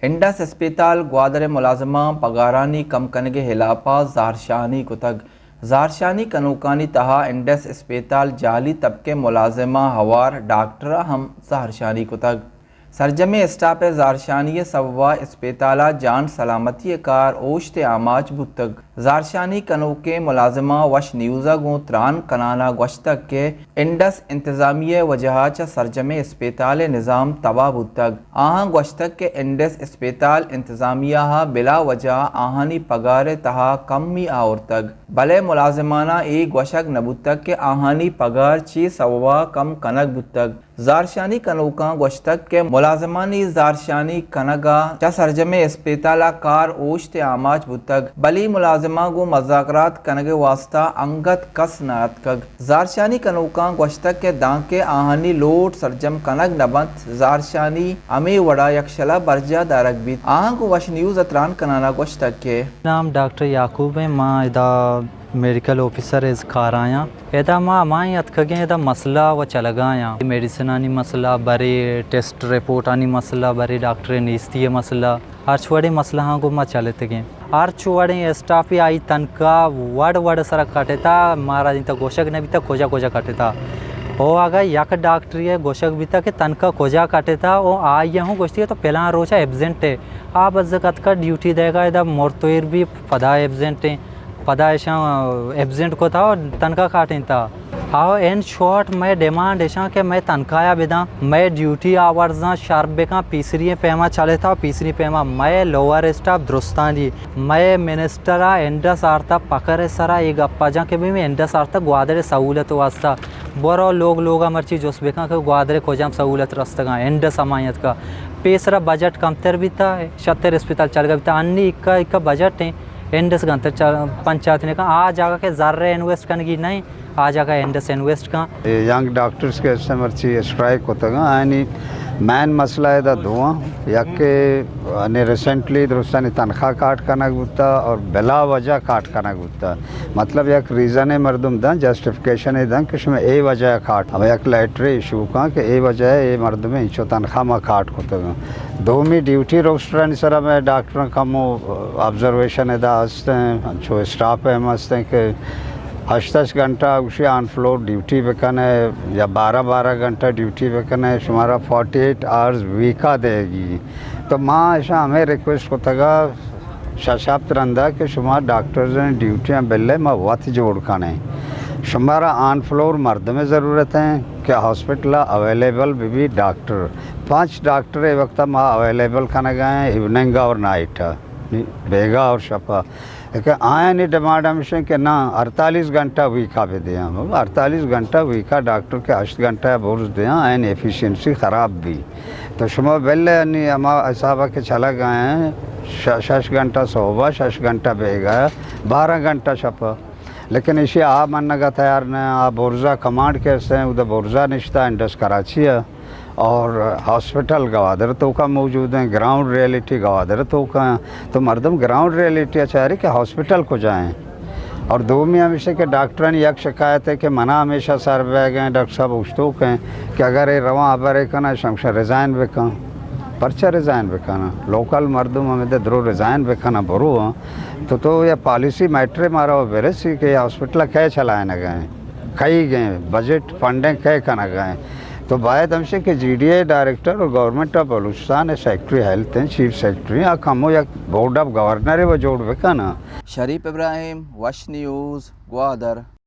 انڈس اسپیتال گوادر ءِ ملازماں پگارانی کم کنگ ءِ ہلاپ ءَ زہرشانی کتگ۔ زہرشانی کنوکانی تہا انڈس اسپیتال جعلی طبقہ ءِ ملازماں ہوار ڈاکٹر ءَ ہم زہرشانی کتگ۔ سرجمیں اسٹاپ ءِ زہرشانی ءِ سوب ءَ اسپیتال ءِ جان سلامتی ءِ کار اوشت ءُ آماچ بوتگ۔ زہرشانی کنوکیں ملازماں وش نیوز ءَ گوں تران کنان ءَ گوشتگ کہ انڈس انتظامیہ ءِ وجہ ءَ چہ سرجمیں اسپیتال ءِ نظام تباہ بوتگ۔ آہاں گوشتگ کہ انڈس اسپیتال انتظامیہ ءَ بلا وجہ آہانی پگار ءِ تہا کمی آورتگ، بلے ملازماناں اے گوشگ نہ بوتگ کہ آہانی پگار چی سوب ءَ کم کنگ بوتگ۔ زہرشانی کنوکاں گوشتگ کہ ملازمانی زہرشانی کنگ ءَ چہ سرجمیں اسپیتال ءَ کار اوشت ءُ آماچ بوتگ، بلے ملازماں گوں مذاکرات کنگ ءِ واستہ انگت کس نہ اتکگ۔ زہرشانی کنوکاں گوشتگ کہ دانکہ آہانی لوٹ سرجم کنگ نہ بنت، زہرشانی ہمے وڑ ءَ یکشل ءَ برجاہ دارگ بیت۔ آہاں گوں وش نیوز ءَ تران کنان ءَ گوشتگ کہ نام ڈاکٹر یعقوب ایں، ما ادا میڈیکل آفیسر از کار آیاں۔ ادا ما ہمائیں اتکگیں، ادا مسئلہ و چلگایاں۔ میڈیسنانی مسئلہ، برے ٹیسٹ رپورٹانی مسئلہ، برے ڈاکٹر نیستی مسئلہ، ہرچ وڑیں مسئلہ ہاں گوں ما چلتگیں۔ ہرچ وڑیں اسٹافی آئی تنخواہ وڑ وڑ سرا کٹتا، مارا انت گوشگ نہ بیتا کجا کجا کٹتا۔ او اگا یک ڈاکٹری گوشگ بیتا کہ تنخواہ کجا کٹتا، او آئی ہوں گوشتی تو پلان روچا ایبزنٹ ہے۔ آ بزگ اتکا ڈیوٹی دیگا ادا مرتویر بھی پدا ایبزنٹ ہیں۔ پدا اشاں ایبزنٹ کتا و تنخواہ کاٹینتا۔ آو ان شارٹ مئے ڈیمانڈ اشاں کہ مئے تنخواہ بداں، مئے ڈیوٹی آورزاں شرپ بکاں، پیسری پیما چلتا و پیسری پیما مئے لوور اسٹاف درستانی، مئے منسٹر انڈس آرتا پکر سرا اے گپا جاں کہ بھئی انڈس آرتا گوادر سہولت واسطہ برو لوگ لوگا مرچی جست بکاں کہ گوادر کجام سہولت رستگاں، انڈس ہمایت کا پیسرا بجٹ کمتر بیتا، شتر اسپتال چلگا بیتا، انی اکا اکا بجٹ ہیں۔ انڈس گنتر چا-، پنچایت نے کن آ جاگہ کہ زر انویسٹ کنگی نہیں، آ جاگہ انڈس انویسٹ کن۔ اے ینگ ڈاکٹرز کہ استیں مرچی اسٹرائک کتگاں، آیانی مین مسئلہ ادا دو آں، یک کہ آنی ریسنٹلی درستانی تنخواہ کاٹ کنگ بوتا اور بلا وجہ کاٹ کنگ بوتا۔ مطلب یک ریزن مردم دن، جسٹیفکیشن دن کہ شما اے وجہ کاٹ، ہمیں یک لیٹر ایشو کن کہ اے وجہ اے مردم انچو تنخواہ ما کاٹ کتگاں۔ دومی ڈیوٹی روسٹرانی سرا میں ڈاکٹراں کمو آبزرویشن ادا ہستیں، انچو اسٹاف ہم ہستیں کہ ہشت ہشت گھنٹہ گوشی آن فلور ڈیوٹی بکنے یا بارہ بارہ گھنٹہ ڈیوٹی بکنے، شمارا فورٹی ایٹ آورز ویکا دے گی۔ تو ما اشاں ہمیں ریکویسٹ کتگا شش ہفت رندا کہ شما ڈاکٹرز ڈیوٹیاں بلے ما وت جوڑ کنیں۔ شمارا آن فلور مردم ضرورت ہیں کہ ہاسپٹل اویلیبل بہ بی ڈاکٹر۔ پانچ ڈاکٹر اے وقت ما اویلیبل کنگا ہیں ایوننگ اور نائٹ، بیگا اور شپا۔ کہ آیانی ڈیمانڈ ہمیش ہیں کہ نا، اڑتالیس گھنٹہ ویکا بہ دیاں۔ اڑتالیس گھنٹہ ویکا ڈاکٹر کہ ہشت گھنٹہ برز دیاں، آیانی ایفیشنسی خراب بی۔ تو شما بل انی ہما حسابا کہ چلگ آئیں، ش-، شش گھنٹہ صحبا، شش گھنٹہ بیگا، بارہ گھنٹہ شپا۔ لیکن ایشی آ منگا تیار نہ، آ برزا کمانڈ کہ ہستیں، ادا برزا نشتہ انڈس کراچی ہے۔ اور ہاسپٹل گوادر توکا موجود ہیں، گراؤنڈ ریئلٹی گوادر توکا ہیں، تو مردم گراؤنڈ ریئلٹی چاہ رہی کہ ہاسپٹل کجا ہیں۔ اور دومی ہمیش ہے کہ ڈاکٹرانی یک شکایت ہے کہ منا ہمیشہ سر بیگ ہیں، ڈاکٹر صاحب اوشتوک ہیں کہ اگر اے رواں ابرے کنا، شمشا ریزائن بکن۔ پرچہ ریزائن بکنا؟ لوکل مردم ہمیں دے درو ریزائن بکنا، برو ہاں۔ تو، تو یہ پالیسی میٹر مارا وہ برسی کہ یہ ہاسپٹل کئے چلائے نہ گئے؟ کئی گئے، بجٹ فنڈنگ کئے کنگ ء انت؟ تو باید ہمشی کہ جی ڈی اے ڈائریکٹر اور government of Balochistan secretary health ہیں، چیف سیکرٹری، آ کمو یک بورڈ آف گورنر و جوڑ بکن۔ شریف ابراہیم، وش نیوز، گوادر۔